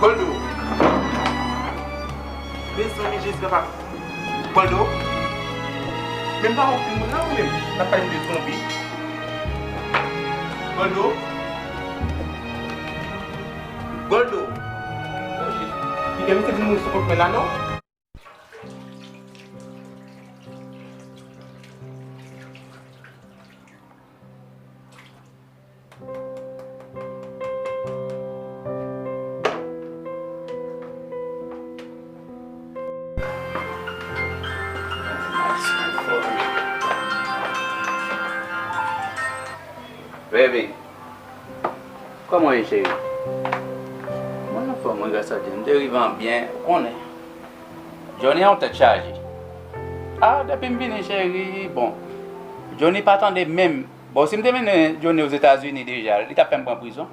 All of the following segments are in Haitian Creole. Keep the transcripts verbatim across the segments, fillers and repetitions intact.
Goldo. Mezanmi, Jezi, papa. Goldo. Men m pa wè okenn moun la, ou menm. N ap pale de zonbi. Goldo. Goldo. Oh, Jezi. Piga, misye vin mouri sou kont mwen la, non? Baby, kòman w ye, cheri? Mwen anfòm, wi, gras a Dye. M te rive an byen, ou konnen. Johnny a yon tèt chaje. Ah, depi m vini, cheri, bon. Johnny pa tande menm. Bon, si m te mennen Johnny Ozetazini deja, li t ap fè m pran prizon.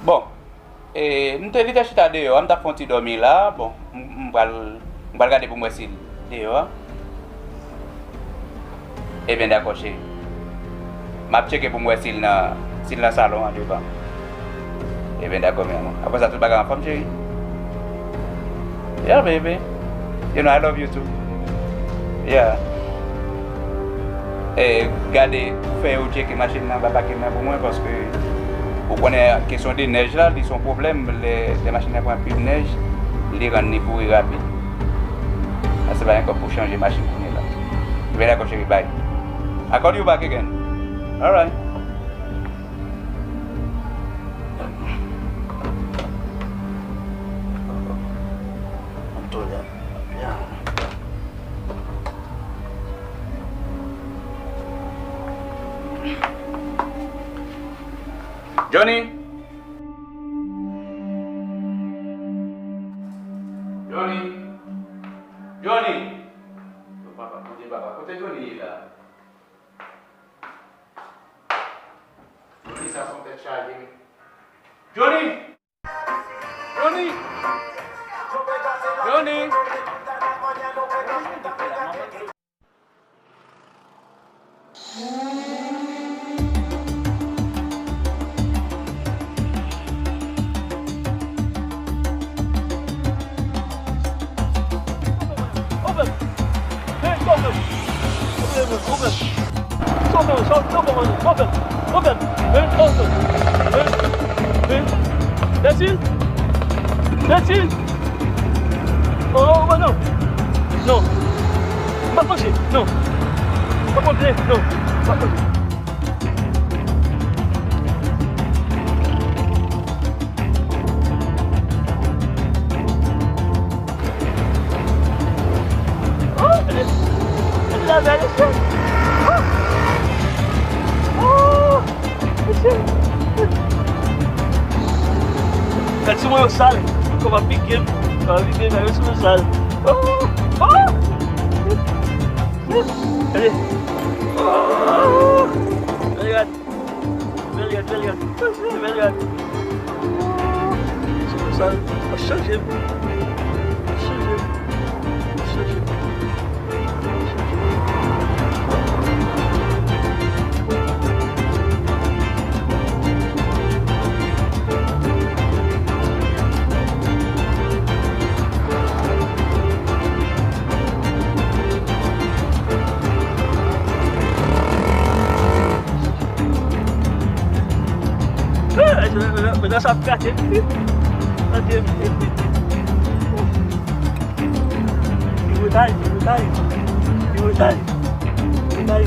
Bon, e, m te, li te chita deyò a, m t ap fè yon ti dòmi la. Bon, m, m pral, m pral gade pou m wè si l deyò a. Ebyen, dakò, cheri. M ap tcheke pou m wè si l nan, si l nan salon an devan. Ebyen, dakò, mi amor. Apre sa, tout bagay anfòm, cheri? Yeah, baby. You know I love you too. Yeah. E, gade, fè yo tcheke machin nan, ba pakin nan pou mwen, paske ou konnen kesyon de nèj la, li se yon pwoblèm. Lè, lè machin nan pran anpil nèj, li rann li pouri rapid. Sa se pa yon kòb pou chanje machin kounye la. Ebyen, dakò, cheri, bye. I call you back again. Alright. Johnny! Johnny! Johnny! Papa, kote papa? Kote Johnny ye la? Johnny, sa se yon tèt chaje, wi. Johnny! Johnny! Johnny! Open! Hey, open! Open, open, open! Open, open, open! Open, open, open! Hey, open! Hey, hey! That's it? That's it? Oh, oh, non! Non! M pa manje, non! M pa manje, non! M pa manje! Oh, mesye. Mesye, la bèl, mesye. Oh. Oh, mesye. Gad sou mwen yo sal. Kòman pike m? Kòman pike m? Gad sou mwen sal. Oh, oh. Gade. Oh. Gade, gade. Bèl rad, bèl rad. Bèl rad. Se konsa, w ap chanje m. W ap chanje m. W ap chanje m. W ap chanje m. Mennaj sa ap gate m. Gade m. Li retay, li retay. Li retay. Li retay. Li retay.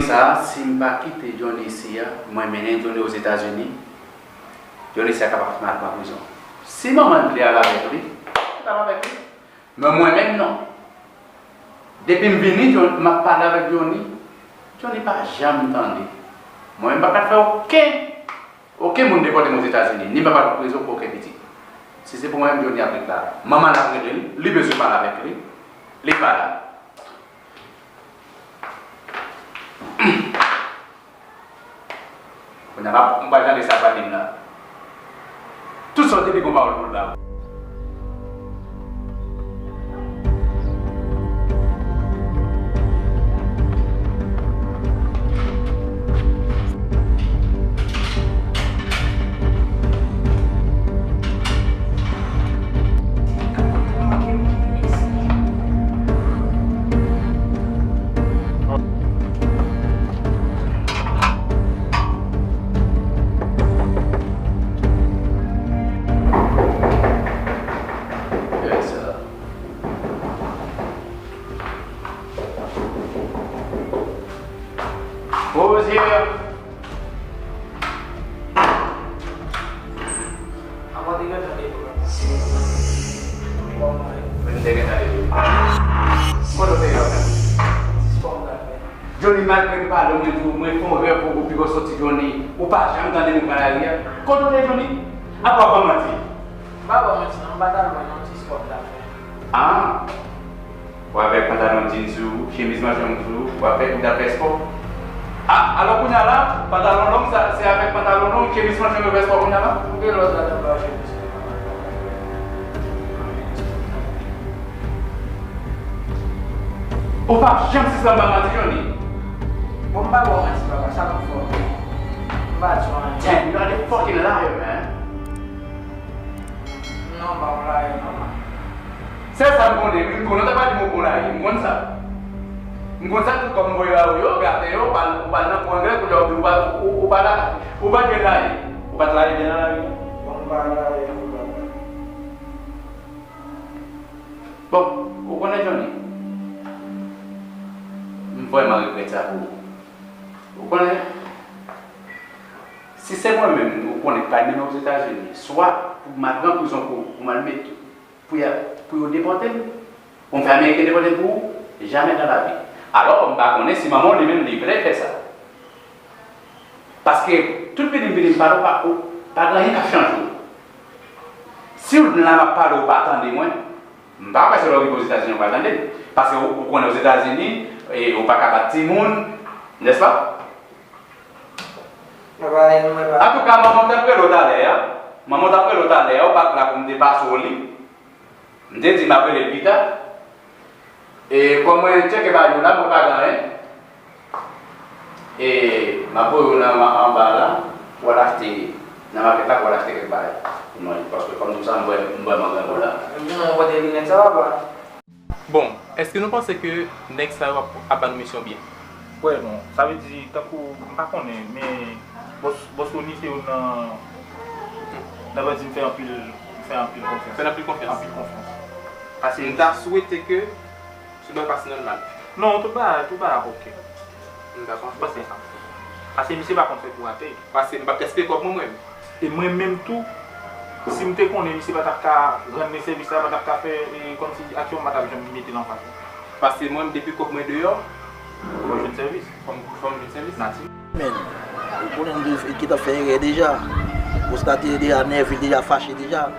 Sa, si m pa kite Johnny isi a, mwen mennen Johnny Ozetazini, Johnny isi a kapab mal pran prizon. Si manman l vle al avèk li, li pral avèk li. Men mwen menm non. Depi m vini, John, m ap pale avèk Johnny, Johnny pa janm tande. Mwen menm m pa ka fè okenn, okenn moun depòte m Ozetazini, ni m pa pral pran prizon pou okenn pitit. Si se pou mwen menm, Johnny ap ret la. Manman l ap rele l, li bezwen pale avèk li, li pa la. Kounye a, m ap, m pral tande sa pral di m la. Tout sa w te di gon pawòl pou l ba ou. Rozier! Avan te gentan depo la. Bon, mwen. Men m te gentan depo. Kote w te ye menm? Sispè w gade. Johnny, malgre m pale w, mwen di w, mwen fè yon rèv pou ou, pi gwo soti Johnny. Ou pa janm tande m pran lari a. Kote w te ye, Johnny? Apa w pa manti? M pa ba w manti, non, m pa t al lwen, non, ti spò m t ap fè. Ah! Ou avèk pantalon jeans ou, chemiz manchon sou, ou ap fè, ou t ap fè spò. Ah, alò kounye a la, pantalon long sa, se avèk pantalon long, chemiz manchon yo fè spò kounye a la? M gen lòt ladan m pa chemiz. Ou p ap janm sispann ban manti, Johnny. Bon, m pa ba w manti, papa, sa m fè w? M pa di w anyen. Damn, you are a fucking liar, man. Non, m pa w lage, non, man. Sèl sa m konnen, wi, m konnen w ta pral di m w pa w lage, m konn sa. M konn sa, tout kòb m voye ba ou yo, gate yo, ou pa, ou pa nan pwen grèk, ou, ou, ou pa, ou, ou pa la, ou pa t gen lage. Ou pa t lage byen nan lari, non? Bon, m pa lage, non, papa. Bon, ou konnen, Johnny, m vrèman regrèt sa pou ou. Ou konnen, si se mwen menm, ou konnen, k pral mennen w Ozetazini, swa pou m al pran prizon pou, pou m al met, pou y a, pou yo depòte m, pou m fè Ameriken depòte m pou ou, jamè nan lavi. Alò, m pa konnen si manman w li menm li vle fè sa. Paske, tout vini m vini m pale w pa, ou, pa gen anyen k ap chanje w. Si w nan m ap pale w pa tande mwen, m pa kwè se lè w rive Ozetazini w pral tande m. Paske ou, ou konnen Ozetazini, e, ou pa ka bat timoun, nèspa? Antouka, manman w t ap rele w talè a. Manman w t ap rele w talè a, ou pa t la pou m te pase w li. M te di m ap rele l pita. E kòm mwen tcheke bagay yo la, mwen pa gen anyen. E m ap voye w nan ma-, anba la, pou w al achte, nan makèt la, pou w al achte kèk bagay pou manje. Paske kòm di w sa, m vrè-, m vrèman grangou la. Epi mwen pote linèt sa, papa. Bon, èske nou panse ke nèg sa yo ap, ap ba nou misyon byen? Wè, non. Sa vle di, tankou, m pa konnen, men bòs, bòs Rony se youn nan, nan bandi m fè anpil, m fè anpil konfyans. Fè l anpil konfyans. Anpil konfyans. Paske m ta swete ke tout bagay pase nòmal. Non, tout bagay, tout bagay ap oke. M ta panse sa. Paske misye pa konn fè pou rate. Paske m p ap gaspiye kòb mwen, mwen menm. E mwen menm tou, si m te konnen misye pa t ap ka rann mwen sèvis la, pa t ap ka fè, e, kòmsi aksyon, m pa t ap janm mete l anfas. Paske mwen, depi kòb mwen deyò, fò m jwenn sèvis. Fò m, fò m jwenn sèvis. Natirèl. Men, ou konnen li te, li te ap fè erè deja. Konstate deja nève, li deja fache deja.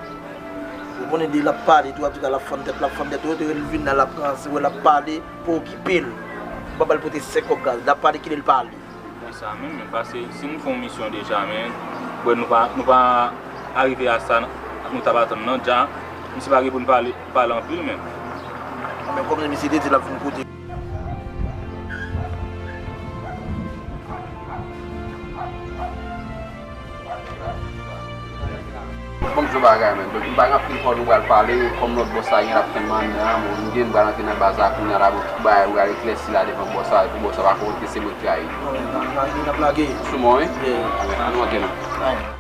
Ou konnen li, l ap pale tou, ap di l ap fann tèt, l ap fann tèt. Ou te wè l vin la, l ap ranse, wè l ap pale, pa okipe l. Ou pa ba l pote senk kòb gaz, l ap pale, kite l pale. Konsa menm, men paske si nou fè yon misyon deja, men, bon, nou pa, nou pa arive a sa nou t ap atann nan, dja, misye pa gen pou l pale, pale anpil, men. Men kòm misye te di l ap vin kote. Bon, m jwe bagay, men. Donk, m pa gen anpil pawòl nou pral pale, kòm lòt bòs la gen l ap tann m anndan an, bon, m gen m pral antre nan baz la kounye a la, bon, tout bagay pral eklèsi la devan bòs la, epi bòs la pa konprann ke se mwen ki trayil. Bon, n ap lage, n ap lage. Sou mwen, wi? Yeah. Ann antre non. Fine.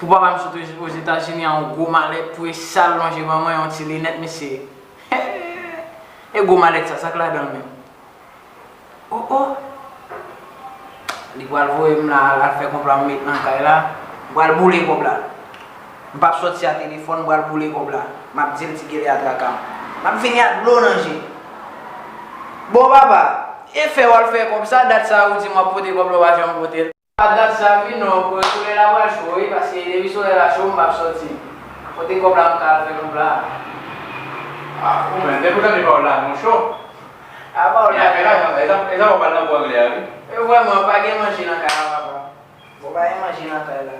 Pou papa m sot Ozetazini a, yon gwo malèt, pou e sa l lonje ban mwen, yon ti linèt, mesye. E gwo malèt sa, sa k ladan l menm? Oh, oh! Li pral voye m la, al fè kòb la, m met nan kay la. M pral boule kòb la. M p ap sòti a telefòn, m pral boule kòb la. M ap di l ti gele a traka m. M ap vini ak dlo nan je. Bon, papa, e fè w al fè kòb sa, dat sa ou di m w ap pote kòb la, w pa janm pote l. Pa dat sa vin non, pou solèy la pral cho wi, paske depi solèy la cho, m p ap sòti. Pote kòb la, m ka al fè kòb la. Ah, ou menm, depi w tande pawòl la, nou cho. A pawòl la. E sa, e sa w pral nan gwo anglè a, wi. E vrèman, pa gen manje nan kay la, papa. Bon, pa gen manje nan kay la.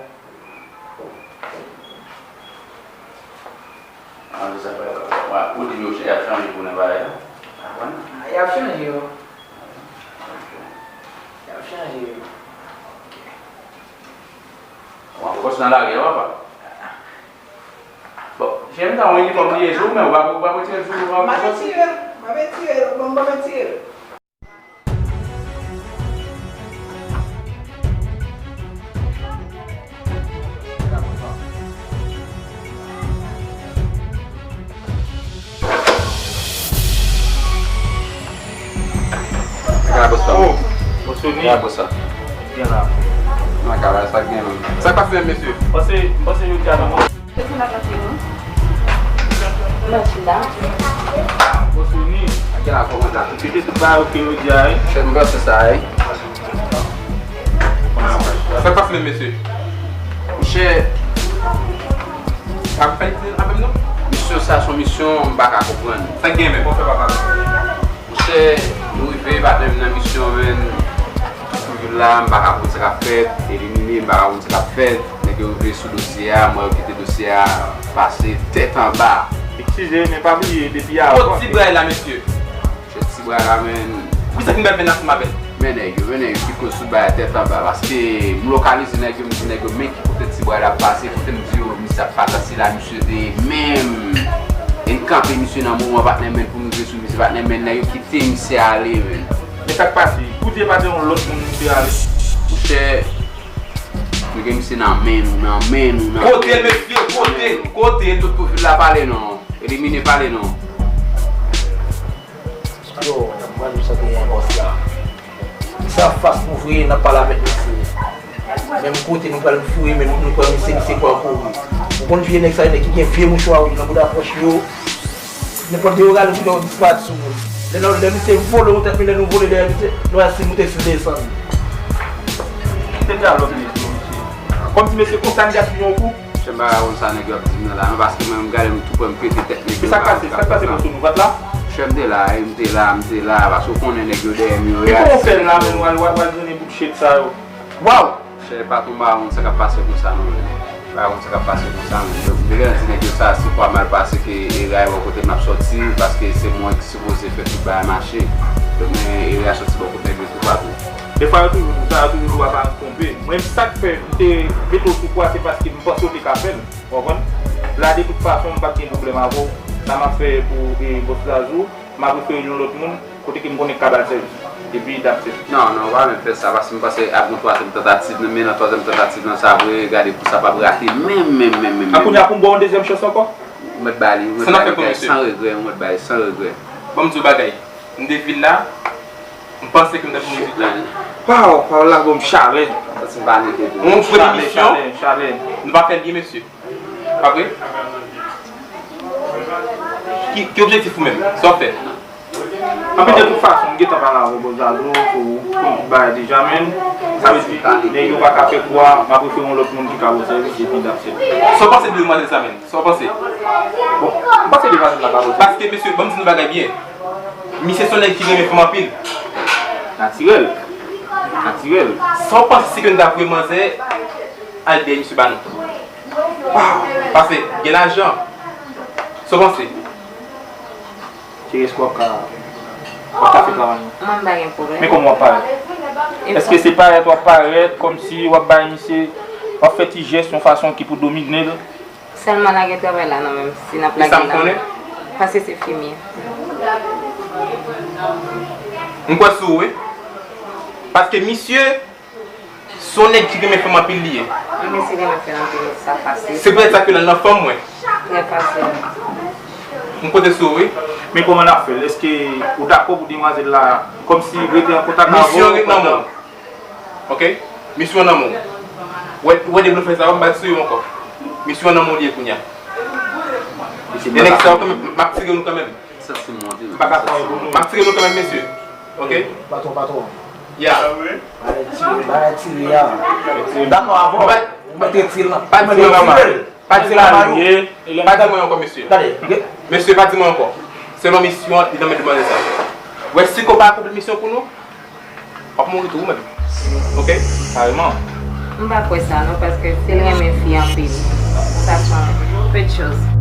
An, se sa, w ap di yo y ap chanje koulè bagay la. A bon? A, y ap chanje yo. Ok. Y ap chanje yo. Ok. W ap pòs nan lari a, papa. Bon, jen m ta yon inifòm li ye sou ou, men w pa, w pa retire l sou ou, w pa. M ap retire l, m ap retire l, bon, m ap retire l. Sa ka bòs pa m? Oh, bòs Tony. Sa ka bòs la? Gen la. Nan kay la, sa gen menm. Sa k pase menm, mesye? Pase, pase yo di a nan. Mèsi la. Bòs Tony. Sa gen la, kòman sa? Kite tout bagay ok yo di a, wi. Chè, m panse sa, wi. Sa k pase menm, mesye? Monchè, ap fè l avè m non? Misyon sa se yon misyon m pa ka konprann. Sa k gen menm? Bon, fè pa pale. Monchè, nou rive, patnè m nan misyon, menn. Tou vil la, m pa ka konn sa k ap fèt, elimine, m pa ka konn sa k ap fèt. Nèg yo rive sou dosye a, m wè yo kite dosye a pase tèt anba. Eskize, men pa bliye, depi avan. Kot ti bray la, mesye? Chè, ti bray la, menn. Poukisa ki m pral vin ansanm avè l? Men nèg yo, men nèg yo ki koz tout bagay tèt anba, paske m lokalize nèg yo, m di nèg yo, men ki kote ti bray la pase, kote m di yo, misye ap pase la, misye te menm. E n kanpe misye nan moman, patnè, menn, pou nou jwe sou misye, patnè, menn, nèg yo kite misye ale, menn. Men sa k pase? Pou di e pa te yon lòt moun misye ale? Monchè, nou gen misye nan men nou, nan men nou, nan men nou. Kote l, mesye? Kote? Kote? Tout tou vil la pale non. Elimine pale non. Yo, mwen menm sa te gen bòs la. Sa fas nou vre, n ap pale avèk misye. Menm kote nou pral foure, men nou pran misye, misye pran kouri. Ou konn vye nèg sa, nèg ki gen vye mouchwa wouj nan bouda pòch yo. Nenpòt de yo rale koulè yo disparèt sou moun. Lè nou, lè misye vole yon tèt, men lè nou vole dèyè misye, nou wè si nou te sou desann. Kite dyalòg mesye, mesye. Kòmsi mesye konsa n gaspiye yon kou. Chè, m pa ka konn sa nèg yo ap di m nan la non, paske mwen menm gade m tou pran m pete tèt nèg yo. Sa k pase? Sa k pase bòs nou? Ou pa t la? Chè, m te la, wi, m te la, m te la, paske w konnen nèg yo dèyè m yo. E kòman w fè la menm, w al, w al, w al jwenn bout shit sa yo? Waw! Chè, patwon, m pa konn sa k ap pase konsa non, menn. M pa konn sa k ap pase konsa, menn. Donk, m te gentan di nèg yo sa, si fwa mal pase, ke erè a bò kote m ap sòti, paske se mwen ki sipoze fè tout bagay mache. Donk, men erè a sòti bò kote nèg yo toupatou. Defwa yo toujou di sa, yo toujou di w aparans twonpe. Mwen, sa k fè m te mete w sou kou a, se paske m panse w te ka fè l. Ou konprann? La, de tout fason, m p ap gen pwoblèm avè w. Sa m ap fè pou, e, bòs Zazou, m ap refere l yon lòt moun. Kote ke m konnen k ka ba l sèvis. Epi, that's it. Non, non, ou pa menm fè sa, paske m panse ap gon twazyèm tantativ nan, men nan twazyèm tantativ nan, sa vre, gade pou sa p ap rate menm, menm, menm, menm. A kounye a pou m ba w yon dezyèm chans ankò? Ou mèt ba li, ou mèt ba li, san regrè, ou mèt ba li, san regrè. Ban m di w bagay, m te vin la, m panse ke m t ap gen rezilta. Paw, paw la ban m chalè. Santi m pa nève tou. Yon vrè misyon, nou pa fè l byen, mesye. Pa vre? Ki, ki objektif ou menm? Sa w ap fè? Anpil de tout fason, m gentan pale avè w bò Zazo, pou, pou tout bagay deja, men sa vle di, nèg yo pa ka fè kou a, m ap refere yon lòt moun ki ka ba w sèvis, epi that's it. Sa w panse de demwazèl sa, menm? Sa w panse? Bon, m panse demwazèl la ba w sèvis. Paske, mesye, ban m di nou bagay byen. Misye se yon nèg ki renmen fanm anpil. Natirèl. Natirèl. Sa w panse si ke n ta voye manzè al dèyè misye ba nou? Paske gen lajan. Sa w panse? Ki risk w ap ka, w ap ka fè travay nou? Mwen m pa gen pwoblèm. Men kòman w ap parèt? Èske se parèt w ap parèt, kòmsi w ap bay misye, w ap fè ti jès yon fason ki pou domine l? Sèlman lage travay la nan men m, si n ap lage l la. Paske se fimye. M kwè sou ou, wi. Paske misye, se yon nèg ki renmen fanm anpil li ye. Mwen mesye renmen fè l anpil, sa fasil. Se poutèt sa ke l al nan fanm mwen. Trè fasil. M konte sou ou, wi. Men kòman n ap fè l? Èske ou dakò pou demwazèl la kòmsi rete an kontak avè w? Misye ret nan men w. Ok? Misye an nan men w. Ou wè, ou wè de blofè sa yo, m pa t sou yo ankò. Misye an nan men w li ye kounye a. E nèg sa yo kanmenm, m ap tire nou kanmenm. M pa ka pran yo pou nou. M ap tire nou kanmenm, mesye. Ok? Patwon, patwon. Ya. Bagay tire, bagay tire ya. Dakò avè w. Mwen te di l. Pa di mwen mama. Pa di mwen ankò, mesye. Mesye, pa di mwen ankò. Selon misyon an, li nan men demwazèl sa. Wè, si ke w pa akonpli misyon pou nou, w ap mouri tou ou menm. Ok? Kareman. M pa kwè sa non, paske si l renmen fi anpil, sa se yon pèt chòz.